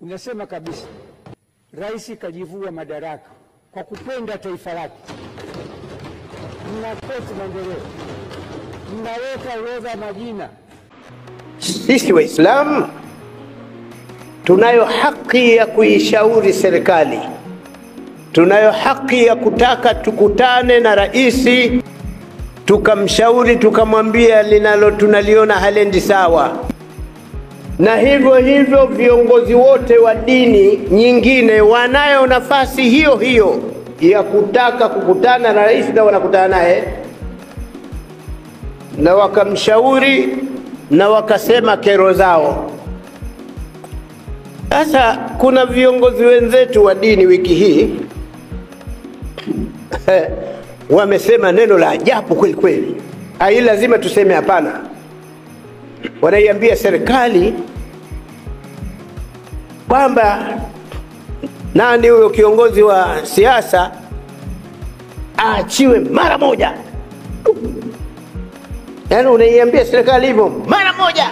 Unasema kabisa rais kajivua madaraka kwa kupenda taifa lake. Mnakoti maendeleo, mnaweka orodha majina. Sisi Waislamu tunayo haki ya kuishauri serikali, tunayo haki ya kutaka tukutane na rais tukamshauri, tukamwambia linalo tunaliona halendi sawa. Na hivyo hivyo viongozi wote wa dini nyingine wanayo nafasi hiyo hiyo ya kutaka kukutana na rais, na wanakutana naye na wakamshauri na wakasema kero zao. Sasa kuna viongozi wenzetu wa dini wiki hii wamesema neno la ajabu kweli kweli. Hai, lazima tuseme hapana. Wanaiambia serikali kwamba nani huyo kiongozi wa siasa aachiwe mara moja. Yaani unaiambia serikali hivyo mara moja.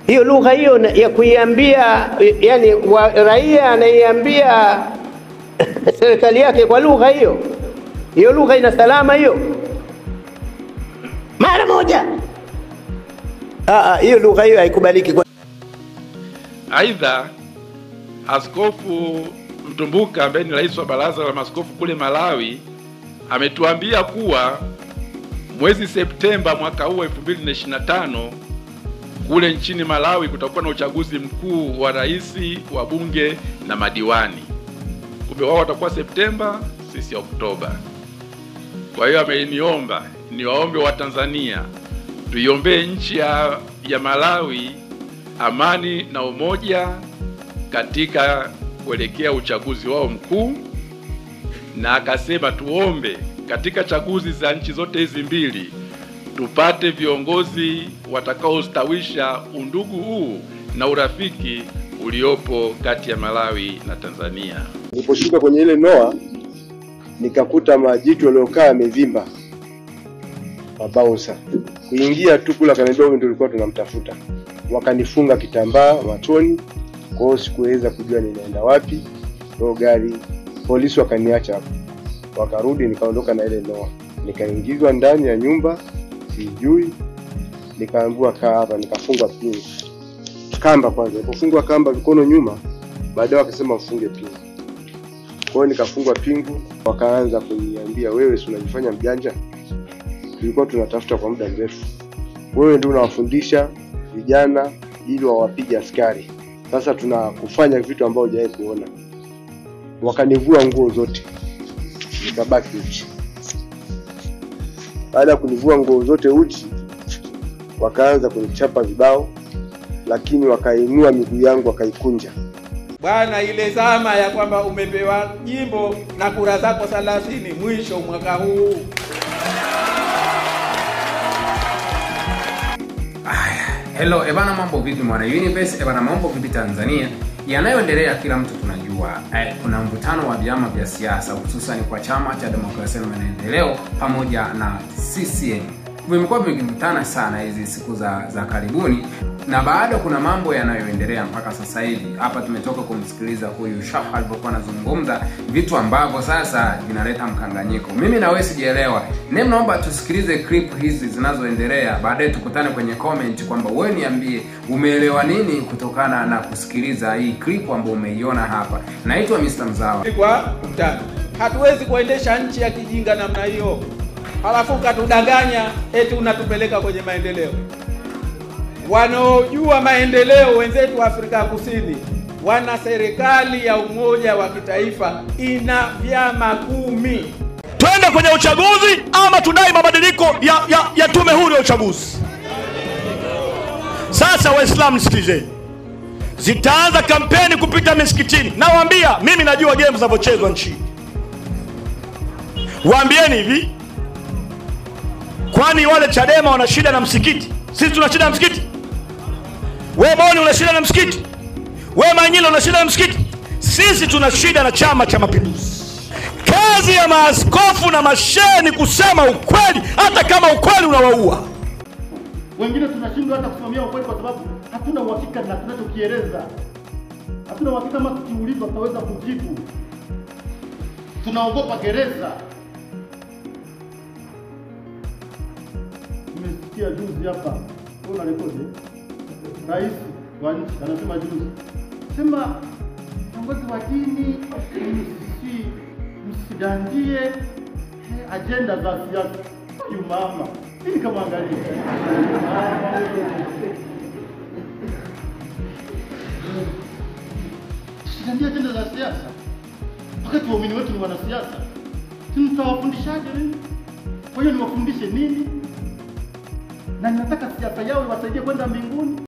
Hiyo lugha hiyo ya kuiambia, yani raia anaiambia serikali yake kwa lugha hiyo. Hiyo lugha ina salama hiyo? Mara moja. Hiyo lugha hiyo haikubaliki. Aidha, Askofu Mtumbuka ambaye ni rais wa baraza la maaskofu kule Malawi ametuambia kuwa mwezi Septemba mwaka huu 2025 kule nchini Malawi kutakuwa na uchaguzi mkuu wa rais, wa bunge na madiwani. Kumbe wao watakuwa Septemba, sisi Oktoba. Kwa hiyo ameniomba niwaombe wa Tanzania tuiombee nchi ya Malawi amani na umoja katika kuelekea uchaguzi wao mkuu, na akasema tuombe katika chaguzi za nchi zote hizi mbili tupate viongozi watakaostawisha undugu huu na urafiki uliopo kati ya Malawi na Tanzania. Niliposhuka kwenye ile noa nikakuta majitu yaliokaa yamevimba, mabouncer. Kuingia tu kula kaniambia huyu ndio tulikuwa tunamtafuta. Wakanifunga kitambaa machoni, kwa hiyo sikuweza kujua ninaenda wapi. Kwa gari polisi wakaniacha hapo. Wakarudi nikaondoka na ile noa. Nikaingizwa ndani ya nyumba sijui, nikaambiwa kaa hapa, nikafungwa pingu. Kamba kwanza, nilipofungwa kamba mikono nyuma, baadaye wakasema ufunge pingu. Kwa hiyo nikafungwa pingu, wakaanza kuniambia wewe si unajifanya mjanja? Tulikuwa tunatafuta kwa muda mrefu. Wewe ndio unawafundisha vijana ili wawapige askari. Sasa tunakufanya vitu ambavyo hujawahi kuona. Wakanivua nguo zote, nikabaki uchi. Baada ya kunivua nguo zote uchi, wakaanza kunichapa vibao, lakini wakainua miguu yangu wakaikunja. Bwana, ile zama ya kwamba umepewa jimbo na kura zako 30 mwisho mwaka huu. Hello, ebana mambo vipi mwana universe, ebana mambo vipi Tanzania. Yanayoendelea kila mtu tunajua. Kuna mvutano wa vyama vya siasa hususan kwa Chama cha Demokrasia na Maendeleo pamoja na CCM. Vimekuwa vikivutana sana hizi siku za karibuni, na bado kuna mambo yanayoendelea mpaka sasa hivi. Hapa tumetoka kumsikiliza huyu Shah alipokuwa anazungumza vitu ambavyo sasa vinaleta mkanganyiko. Mimi na wewe sijaelewa. Naomba tusikilize clip hizi zinazoendelea, baadaye tukutane kwenye comment kwamba wewe niambie umeelewa nini kutokana na kusikiliza hii clip ambayo umeiona hapa. Naitwa Mr. Mzawa. Kwa mtano. Hatuwezi kuendesha nchi ya kijinga namna hiyo. Halafu katudanganya eti unatupeleka kwenye maendeleo. Wanaojua maendeleo wenzetu wa Afrika Kusini wana serikali ya umoja wa kitaifa ina vyama 10. Twende kwenye uchaguzi ama tudai mabadiliko ya tume huru ya uchaguzi. Sasa Waislamu sikizeni. Zitaanza kampeni kupita misikitini. Nawaambia mimi najua game zinavyochezwa nchini. Waambieni hivi, kwani wale Chadema wana shida na msikiti? Sisi tuna shida na msikiti? Wewe Boni una shida na msikiti? Wewe Manyila una shida na msikiti? Sisi tuna shida na Chama cha Mapinduzi. Kazi ya maaskofu na mashehe ni kusema ukweli, hata kama ukweli unawaua. Wengine tunashindwa hata kusimamia ukweli kwa sababu hatuna uhakika na tunachokieleza. Hatuna uhakika kama tukiulizwa tutaweza kujibu. Tunaogopa gereza. Nimesikia juzi hapa, una rekodi, rais wa nchi anasema juzi, sema viongozi wa dini msidandie ajenda za siasa. Huyu mama, mimi kama angalia tusidandie ajenda za siasa, wakati waumini wetu ni wanasiasa. Tutawafundishaje nini? Kwa hiyo niwafundishe nini? Na ninataka siasa yao iwasaidie kwenda mbinguni.